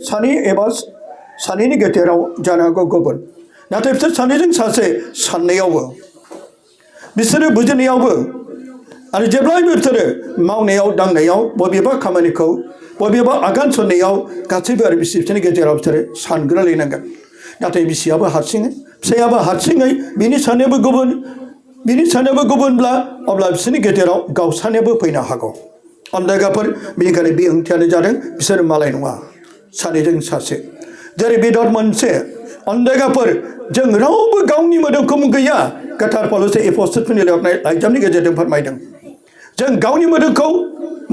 सानै एबा सानैनि गेजेराव जानो हागौ गुबुन नाथाय बिसोर सानैजों सासे साननायावबो बिसोरो बुजिनायावबो आरो जेब्लायबो बिसोरो मावनायाव दांनायाव बबेबा खामानिखौ बबेबा आगान सुरनायाव गासैबो आरो बिसोरनि गेजेराव बिसोरो सानग्रोलायनांगोन नाथाय बिसियाबो हारसिङै फिसायाबो हारसिङै बिनि साननायाबो गुबुनब्ला अब्ला बिसोरनि गेजेराव गावस्रानायाबो फैनो हागौ अनदायगाफोर बेनिखायनो बे ओंथियानो जादों बिसोर मालाय नङा सानैजों सासे जेरै बेदर मोनसे अनदायगाफोर जों रावबो गावनि मोदोमखौ गैया गोथार पौलुस एपस्टलफोरनि लिरनाय लाइजामनि गेजेरजों फोरमायदों जों गावनि मोदोमखौ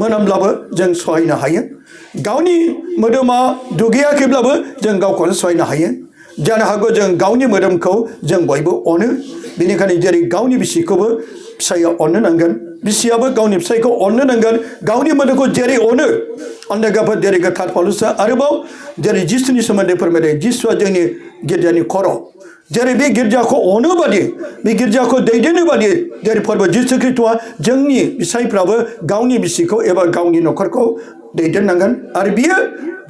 मोनामब्लाबो जों सहायनो हायो गावनि मोदोमा दुगैयाखैब्लाबो जों गावखौनो सहायनो हायो जानो हागौ जों गावनि मोदोमखौ जों बयबो अनो बेनिखायनो जेरै गावनि बिसिखौबो फिसाया अननो नांगोन बिसियाबो गावनि फिसायखौ अननो नांगोन गावनि मोदोमखौ जेरै अनो अनदायगाफोर जेरै गोथार पौलुसआ आरोबाव जेरै जिसुनि सोमोन्दै फोरमायदों जिसुआ जोंनि गिर्जानि खर' जेरै बे गिर्जाखौ अनो बादि बे गिर्जाखौ दैदेननो बादि जेरै फोरबो जिसु ख्रिस्ट'आ जोंनि बिसायफ्राबो गावनि बिसिखौ एबा गावनि न'खरखौ दैदेननांगोन आरो बियो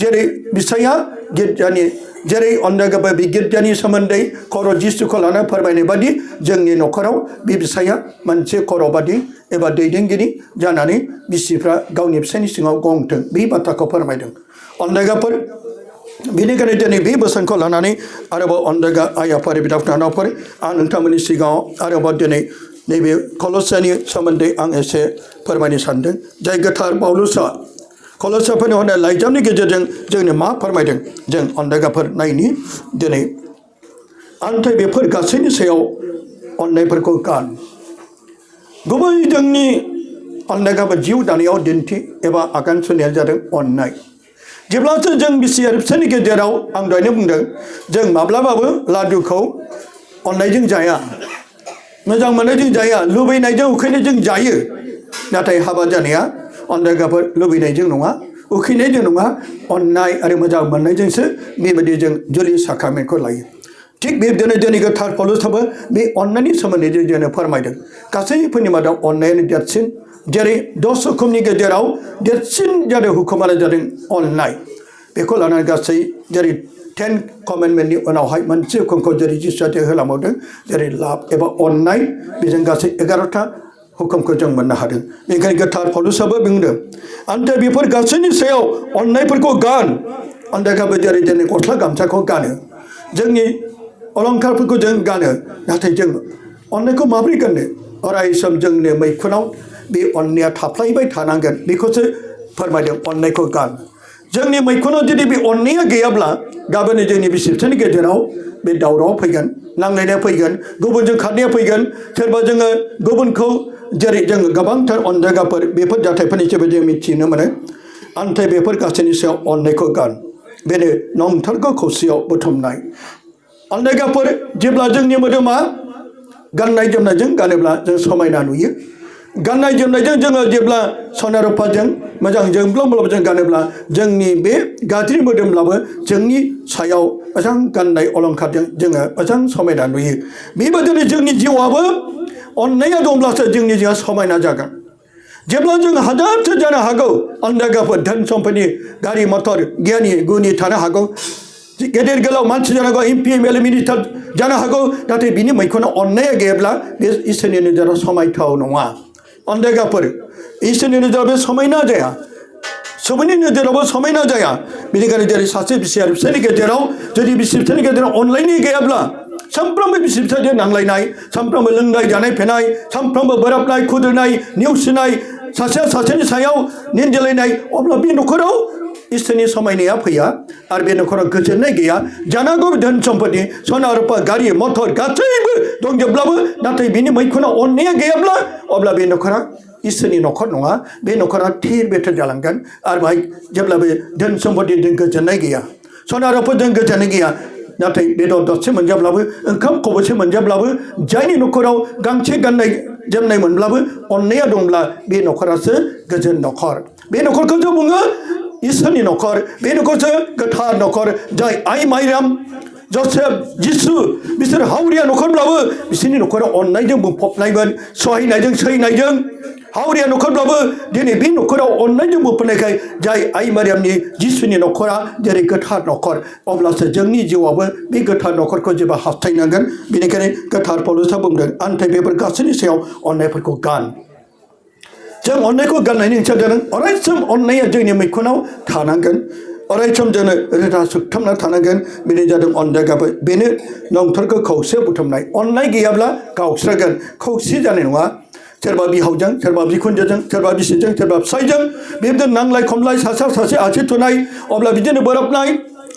जेरै बिसाया गिर्जानि जेरै अनदायगाफोर बे गिर्जानि सोमोन्दै खर' जिसुखौ लाना फोरमायनाय बादि जोंनि न'खराव बे बिसाया मोनसे खर' बादि एबा दैदेनगिरि जानानै बिसिफ्रा गावनि फिसायनि सिङाव गंथों बे बाथ्राखौ फोरमायदों अनदायगाफोर बेनिखायनो दिनै बे बोसोनखौ लानानै आरोबाव अनदायगा आइ आफा बिदा फंबायफोर आं नोंथांमोननि सिगाङाव आरोबाव दिनै नैबे कलसियानि सोमोन्दै आं एसे फोरमायनो सानदों जाय गोथार पौलुसआ कलसियाफोरनो हरनाय लाइजामनि गेजेरजों जोंनो मा फोरमायदों जों अनदायगाफोर नायनि दिनै आन्थाय बेफोर गासैनि सायाव अननायफोरखौ गान गुबै जोंनि अनदायगाफोर जिउ दानायाव दिन्थि एबा आगान सुरनाया जादों अननाय जेब्लासो जों बिसि आरो फिसायनि गेजेराव आं दहायनो बुंदों जों माब्लाबाबो लादुखौ अननायजों जाया मोजां मोननायजों जाया लुबैनायजों उखैनायजों जायो नाथाय हाबा जानाया अनदायगाफोर लुबैनायजों नङा उखैनायजों नङा अननाय आरो मोजां मोननायजोंसो बेबायदि जों जुलि साख्रामेन्टखौ लायो थिग बेबायदिनो जोंनि गोथार पौलुसआबो बे अननायनि सोमोन्दै जोंनो फोरमायदों गासैफोरनि मादाव अननायानो देरसिन जेरै 10 हुकुमनि गेजेराव देरसिन जादों हुकुमानो जादों अननाय बेखौ लानानै गासै जेरै 10 कमेन्डमेन्टनि उनावहाय मोनसे हुकुमखौ जेरै जिसुआ होलांबावदों जेरै लाभ एबा अननाय बेजों गासै 11था हुकुमखौ जों मोननो हादों बेनिखायनो गोथार पौलुसआबो बुंदों आन्थाय बेफोर गासैनि सायाव अननायफोरखौ गान अनदायगाबो जेरै दिनै गस्ला गामसाखौ गानो जोंनि अलंखारफोरखौ जों गानो नाथाय जों अननायखौ माबोरै गाननो अराय सम जोंनि मैखुनाव बे अननाया थाफ्लायबाय थानांगोन बेखौसो फोरमायदों अननायखौ गान जोंनि मैखुनाव जुदि बे अननाया गैयाब्ला गाबोन जोंनि बिसि फिसायनि गेजेराव बे दावराव फैगोन नांलायनाया फैगोन गुबुनजों खारनाया फैगोन सोरबा जोङो गुबुनखौ जेरै जों गोबांथार अनदायगाफोर बेफोर जाथायफोरनि सोमोन्दै जों मिथिनो मोनो आन्थाय बेफोर गासैनि सायाव अननायखौ गान बेनो नंथारगौ खौसेयाव बुथुमनाय अनदायगाफोर जेब्ला जोंनि मोदोमा गाननाय जोमनायजों गानोब्ला जों समायना नुयो गाननाय जोमनायजों जोङो जेब्ला सना रुफाजों मोजां जोंब्लाव जों गानोब्ला जोंनि बे गाज्रि मोदोमब्लाबो जोंनि सायाव मोजां गाननाय अलंखारजों जोङो मोजां समायना नुयो बेबायदिनो जोंनि जिउआबो अननाया दंब्लासो जोंनि जिउआ समायना जागोन जेब्ला जों हाजारसो जानो हागौ अनदायगाफोर धोन सम्पति गारि मटर गियानि गुनि थानो हागौ गेदेर गोलाव मानसि जानो हागौ एमपि एमएलए मिनिस्टार जानो हागौ नाथाय बिनि मैखुनाव अननाया गैयाब्ला बे इसोरनि नोजोराव समायथाव नङा अनदायगाफोर इसोरनि नोजोराव बे समायना जाया सबैनि नोजोरावबो समायना जाया बेनिखायनो जेरै सासे बिसि आरो फिसायनि गेजेराव जुदि बिसि फिसायनि गेजेराव अनलायनाय गैयाब्ला सानफ्रोमबो बिसि फिसायजों नांलायनाय सानफ्रोमबो लोंनाय जानाय फेनाय सानफ्रोमबो बोराबनाय खुद्रिनाय नेवसिनाय सासेया सासेनि सायाव निन्दिलायनाय अब्ला बे न'खराव इसोरनि समायनाया फैया आरो बे न'खराव गोजोननाय गैया जानांगौ धोन सम्पति सना रुपा गारि मटर गासैबो दंजोबब्लाबो नाथाय बिनि मैखुनाव अननाया गैयाब्ला अब्ला बे न'खरा इसोरनि न'खर नङा बे न'खरा थिर बेथेर जालांगोन आरो बाहाय जेब्लाबो धोन सम्पतिजों गोजोननाय गैया सना रुपाजों गोजोननाय गैया नाथाय बेदर दरसे मोनजाब्लाबो ओंखाम खबसे मोनजाब्लाबो जायनि न'खराव गांसे गाननाय जोमनाय मोनब्लाबो अननाया दंब्ला बे न'खरासो गोजोन न'खर बे न'खरखौ बुङो इसोरनि न'खर बे न'खरसो गोथार न'खर जाय आइ माइराम जसेफ जिसु बिसोर हावरिया नखरब्लाबो बिसोरनि नखरा अननायजों बुंफबनायमोन सहायनायजों सैनायजों हावरिया नखरब्लाबो दिनै बे नखराव अननायजों बुंफबनायखाय जाय आइ मारियामनि जिसुनि नखरा जेरै गोथार नखर अब्लासो जोंनि जिउआवबो बे गोथार नखरखौ जेबो हास्थायनांगोन बेनिखायनो गोथार पौलुसा बुंदों आन्थाय बेफोर गासैनि सायाव अननायफोरखौ गान जों अननायखौ गाननायनि ओंथिया जादों अरायसम अननाया जोंनि मैखुनाव थानांगोन अरायसम जोंनो रोदा सोगथाबना थानांगोन बेनो जादों अनजायगाबो बेनो नंथारगौ खौसे बुथुमनाय अननाय गैयाब्ला गावस्रागोन खौसे जानाय नङा सोरबा बिहावजों सोरबा बिखुनजोजों सोरबा बिसिजों सोरबा फिसायजों बेबायदिनो नांलाय खमलाय सासेया सासे आसि थुनाय अब्ला बिदिनो बोराबनाय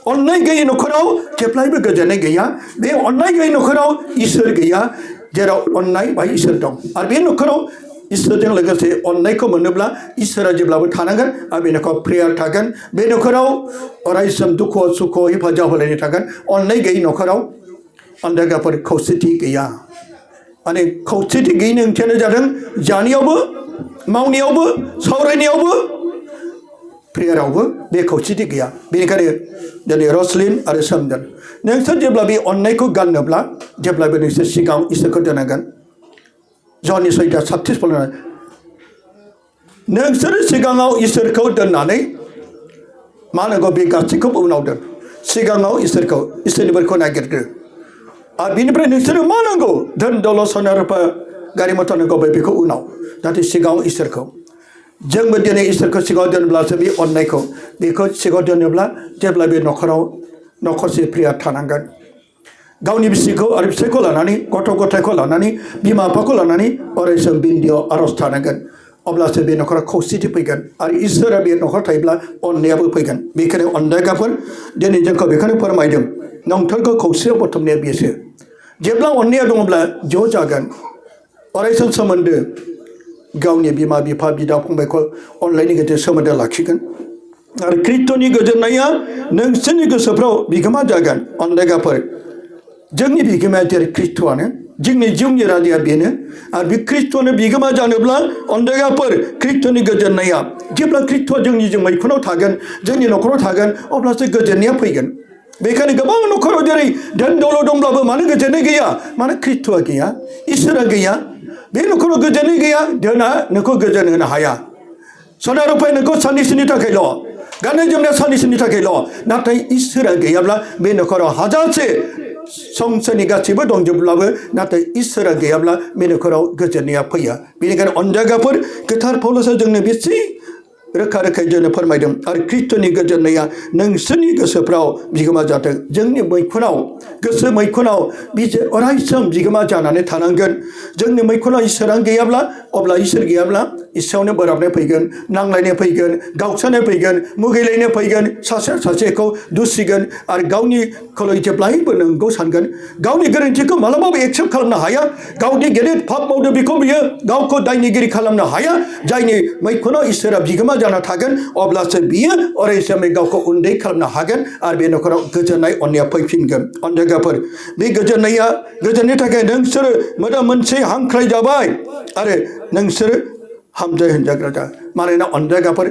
अननाय गैयै नखराव जेब्लायबो गोजोननाय गैया बे अननाय गैयै नखराव इसोर गैया जेराव अननाय बाहाय इसोर दं आरो बे नखराव इसोरजों लोगोसे अननायखौ मोनोब्ला इसोरा जेब्लाबो थानांगोन आरो बे नखराव प्रेयार थागोन बे नखराव अरायसम दुखु सुखु हेफाजाब होलायनाय थागोन अननाय गैयै नखराव अनजायगाफोर खौसेथि गैया माने खौसेथि गैयैनि ओंथियानो जादों जानायावबो मावनायावबो सावरायनायावबो प्रेयारावबो बे खौसेथि गैया बेनिखायनो दिनै रसलिन आरो सोमदोन नोंसोर जेब्ला बे अननायखौ गाननोब्ला जेब्लाबो नोंसोर सिगाङाव इसोरखौ दोनांगोन ज'नि सैदा 36 फलनाय नोंसोर सिगाङाव इसोरखौ दोननानै मा नांगौ बे गासैखौबो उनाव दोन सिगाङाव इसोरखौ इसोरनि बोरखौ नागिरदो आरो बिनिफ्राय नोंसोरो मा नांगौ धोन दौलत सना रुपा गारि मटर नांगौ बेखौ उनाव नाथाय सिगाङाव इसोरखौ जोंबो दिनै इसोरखौ सिगाङाव दोनब्लासो बे अननायखौ बेखौ सिगाङाव दोनोब्ला जेब्ला बे नखराव नखरसे प्रिया थानांगोन गावनि बिसिखौ आरो फिसायखौ लानानै गथ' गथायखौ लानानै बिमा बिफाखौ लानानै अरायसम बिन्दोआव आरज थानांगोन अब्लासो बे नखरा खौसेथि फैगोन आरो इसोरा बे नखर थायोब्ला अननायाबो फैगोन बेखायनो अनजायगाफोर दिनै जोंखौ बेखौनो फोरमायदों नंथारगौ खौसेयाव बुथुमनाया बेसो जेब्ला अननाया दङब्ला ज' जागोन अरायसम सोमोन्दो गावनि बिमा बिफा बिदा फंबायखौ अनलायनि गेजेरजों सोमोन्दो लाखिगोन आरो ख्रिस्ट'नि गोजोननाया नोंसोरनि गोसोफ्राव बिगोमा जागोन अनजायगाफोर जोंनि बिगोमाया जेरै ख्रिस्ट'आनो जोंनि जिउनि राजाया बेनो आरो बे ख्रिस्ट'नो बिगोमा जानोब्ला अनजायगाफोर ख्रिस्ट'नि गोजोननाया जेब्ला ख्रिस्ट'आ जोंनि जों मैखुनाव थागोन जोंनि नखराव थागोन अब्लासो गोजोननाया फैगोन बेखायनो गोबां नखराव जेरै धोन दौलत दंब्लाबो मानो गोजोननाय गैया मानो ख्रिस्ट'आ गैया इसोरा गैया बे नखराव गोजोननाय गैया धोना नोंखौ गोजोन होनो हाया सना रुपाया नोंखौ साननैसोनि थाखायल' गाननाय जोमनाया साननैसोनि थाखायल' नाथाय इसोरा गैयाब्ला बे नखराव हाजारसे संसारनि गासैबो दंजोबब्लाबो नाथाय इसोरा गैयाब्ला बे नखराव गोजोननाया फैया बेनिखायनो अनजायगाफोर गोथार पौलुसा जोंनो बेसे रोखा रोखायै जोंनो फोरमायदों आरो ख्रिस्ट'नि गोजोननाया नोंसोरनि गोसोफ्राव बिगोमा जाथों जोंनि मैखुनाव गोसो मैखुनाव बिजे अरायसम बिगोमा जानानै थानांगोन जोंनि मैखुनाव इसोरा गैयाब्ला अब्ला इसोर गैयाब्ला इसोरावनो बोराबनाय फैगोन नांलायनाय फैगोन गावस्रानाय फैगोन मुगैलायनाय फैगोन सासेया सासेखौ दुसिगोन आरो गावनिखौल' जेब्लायबो नंगौ सानगोन गावनि गोरोन्थिखौ मालाबाबो एक्सेप्ट खालामनो हाया गावनि गेदेर पाप मावदों बेखौ बियो गावखौ दायनिगिरि खालामनो हाया जायनि मैखुनाव इसोरा बिगोमा जाना थागोन अब्लासो बियो अरायसमै गावखौ उन्दै खालामनो हागोन आरो बे नखराव गोजोननाय अननाया फैफिनगोन अनजायगाफोर बे गोजोननाया गोजोननि थाखाय नोंसोरो मोजां मोनसे हांख्राय जाबाय आरो नोंसोरो हामजाय होनजाग्रा जा मानोना अनजायगाफोर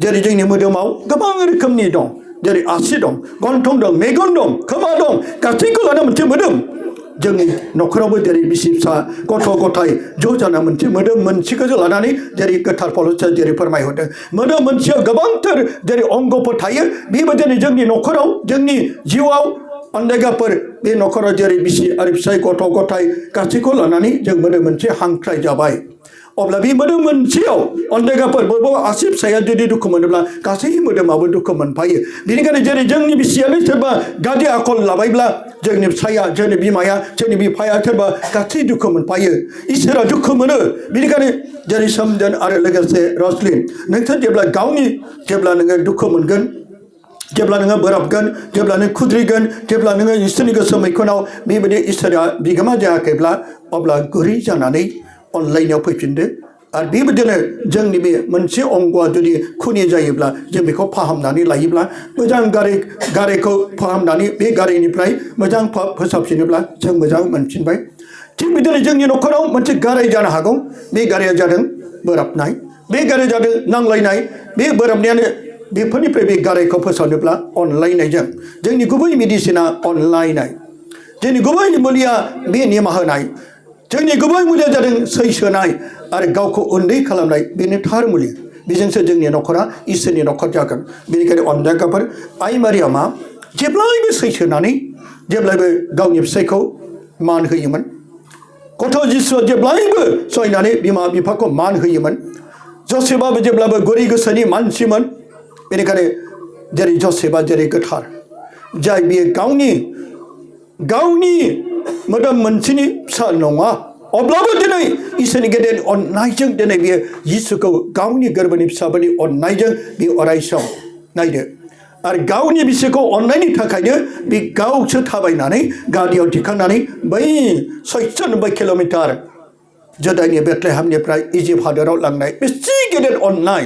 जेरै जोंनि मोदोमाव गोबां रोखोमनि दं जेरै आसि दं गन्थं दं मेगन दं खोमा दं गासैखौ लाना मोनसे मोदोम जोंनि नखरावबो जेरै बिसि फिसा गथ' गथाय ज' जाना मोनसे मोदोम मोनसेखौ लानानै जेरै गोथार पौलुसा जेरै फोरमायहरदों मोदोम मोनसेयाव गोबांथार जेरै अंगफोर थायो बेबायदिनो जोंनि नखराव जोंनि जिउआव अनजायगाफोर बे नखराव जेरै बिसि आरो फिसाय गथ' गथाय गासैखौ लानानै जों मोदोम मोनसे हांख्राय जाबाय अब्ला बे मोदोम मोनसेयाव अनजायगाफोर बबेबा आसि फिसाया जुदि दुखु मोनोब्ला गासै मोदोमाबो दुखु मोनफायो बेनिखायनो जेरै जोंनि बिसियानो सोरबा गाज्रि आखल लाबायब्ला जोंनि फिसाया जोंनि बिमाया जोंनि बिफाया सोरबा गासै दुखु मोनफायो इसोरा दुखु मोनो बेनिखायनो जेरै सोमदोन आरो लोगोसे रसलिन नोंसोर जेब्ला नोङो दुखु मोनगोन जेब्ला नोङो बोराबगोन जेब्ला नों खुद्रिगोन जेब्ला नोङो इसोरनि गोसो मैखुनाव बेबायदि इसोरा बिगोमा जायाखैब्ला अब्ला गुरै जानानै अनलायनायाव फैफिनदो आरो बेबायदिनो जोंनि बे मोनसे अंगआ जुदि खुनि जायोब्ला जों बेखौ फाहामनानै लायोब्ला मोजां गारायखौ फाहामनानै बे गारायनिफ्राय मोजां फोसाबफिनोब्ला जों मोजां मोनफिनबाय थिग बिदिनो जोंनि नखराव मोनसे गाराय जानो हागौ बे गाराया जादों बोराबनाय बे गाराया जादों नांलायनाय बे बोराबनायानो बेफोरनिफ्राय बे गारायखौ फोसाबनोब्ला अनलायनायजों जोंनि गुबै मेडिसिना अनलायनाय जोंनि गुबै मुलिया बे निमाहा होनाय जोंनि गुबै मुलिया जादों सैसोनाय आरो गावखौ उन्दै खालामनाय बेनो थार मुलि बेजोंसो जोंनि न'खरा इसोरनि न'खर जागोन बेनिखायनो अनजायगाफोर आइ मारियामा जेब्लायबो सैसोनानै जेब्लायबो गावनि फिसायखौ मान होयोमोन गथ' जिसुआ जेब्लायबो सहायनानै बिमा बिफाखौ मान होयोमोन जसेफआबो जेब्लाबो गुरै गोसोनि मानसिमोन बेनिखायनो जेरै जसेफआ जेरै गोथार जाय बियो गावनि मोदोम मोनसेनि फिसा नङा अब्लाबो दिनै इसोरनि गेदेर अननायजों दिनै बियो जिसुखौ गावनि गोरबोनि फिसाफोरनि अननायजों बे अराय सम नायदो आरो गावनि बिसिखौ अननायनि थाखायनो बे गावसो थाबायनानै गारियाव दिखांनानै बै 96 किल'मिटार जुदाइनि बेथलेहेमनिफ्राय इजिप्ट हादोराव लांनाय बेसे गेदेर अननाय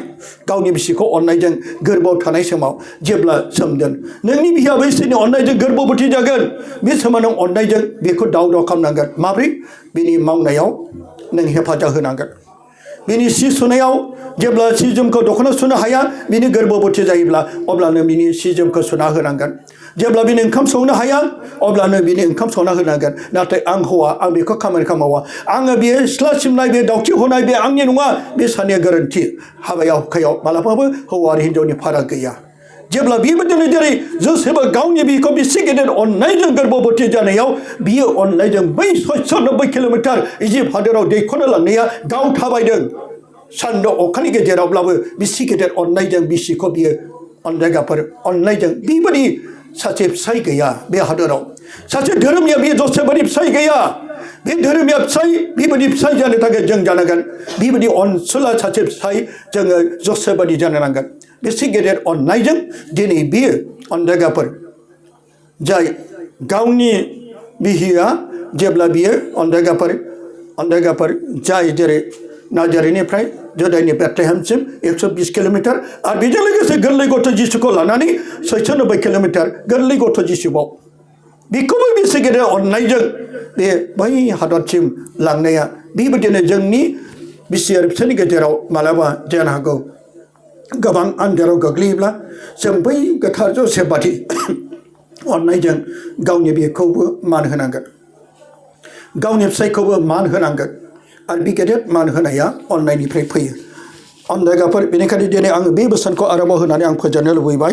गावनि बिसिखौ अननायजों गोरबोआव थानाय समाव जेब्ला सोमदोन नोंनि बिहाबो इसोरनि अननायजों गोरबोबती जागोन बे समाव नों अननायजों बेखौ दाव दाव खालामनांगोन माब्रै बिनि मावनायाव नों हेफाजाब होनांगोन बिनि सि सुनायाव जेब्ला सि जोमखौ दख'ना सुनो हाया बिनि गोरबोबती जायोब्ला अब्लानो बिनि सि जोमखौ सुना होनांगोन जेब्ला बिनि ओंखाम संनो हाया अब्लानो बिनि ओंखाम संना होनांगोन नाथाय आं हौवा आं बेखौ खामानिखौ मावा आङो बे सिथ्ला सिबनाय बे दाउखि हनाय बे आंनि नङा बे सानैया गोरोन्थि हाबायाव हुखायाव मालाबाबो हौवा आरो हिन्जावनि फाराग गैया जेब्ला बेबायदिनो जेरै जोसेफआ गावनि बिखौ बेसे गेदेर अननायजों गोरबोबती जानायाव बियो अननायजों बै 96 किल'मिटार इजिप्ट हादोराव दैखोनो लांनाया गाव थाबायदों सान्दुं अखानि गेजेरावब्लाबो बेसे गेदेर अननायजों बिसिखौ बियो अनजायगाफोर अननायजों बेबायदि सासे फिसाय गैया बे हादोराव सासे धोरोमनिया बे जसेफनि फिसाय गैया बे धोरोमनिया फिसाय बेबायदि फिसाय जानो थाखाय जों जानांगोन बेबायदि अनसुला सासे फिसाय जोङो जसेफबादि जानो नांगोन बेसे गेदेर अननायजों दिनै बियो अनजायगाफोर जाय गावनि बिहिया जेब्ला बियो अनजायगाफोर जाय जेरै नाजारिनिफ्राय जुदाइनि बेथलेहेमसिम 120 किल'मिटार आरो बेजों लोगोसे गोरलै गथ' जिसुखौ लानानै 96 किल'मिटार गोरलै गथ' जिसुआव बेखौबो बेसे गेदेर अननायजों बे बै हादरसिम लांनाया बेबायदिनो जोंनि बिसि आरो फिसायनि गेजेराव मालाबा जानो हागौ गोबां आन्जाराव गोग्लैयोब्ला जों बै गोथार जसेफबादि अननायजों गावनि बिखौबो मान होनांगोन गावनि फिसायखौबो मान होनांगोन आरो बे गेदेर मान होनाया अननायनिफ्राय फैयो अनजायगाफोर बेनिखायनो दिनै आङो बे बोसोनखौ आरोबाव होनानै आं फोजोबनो लुबैबाय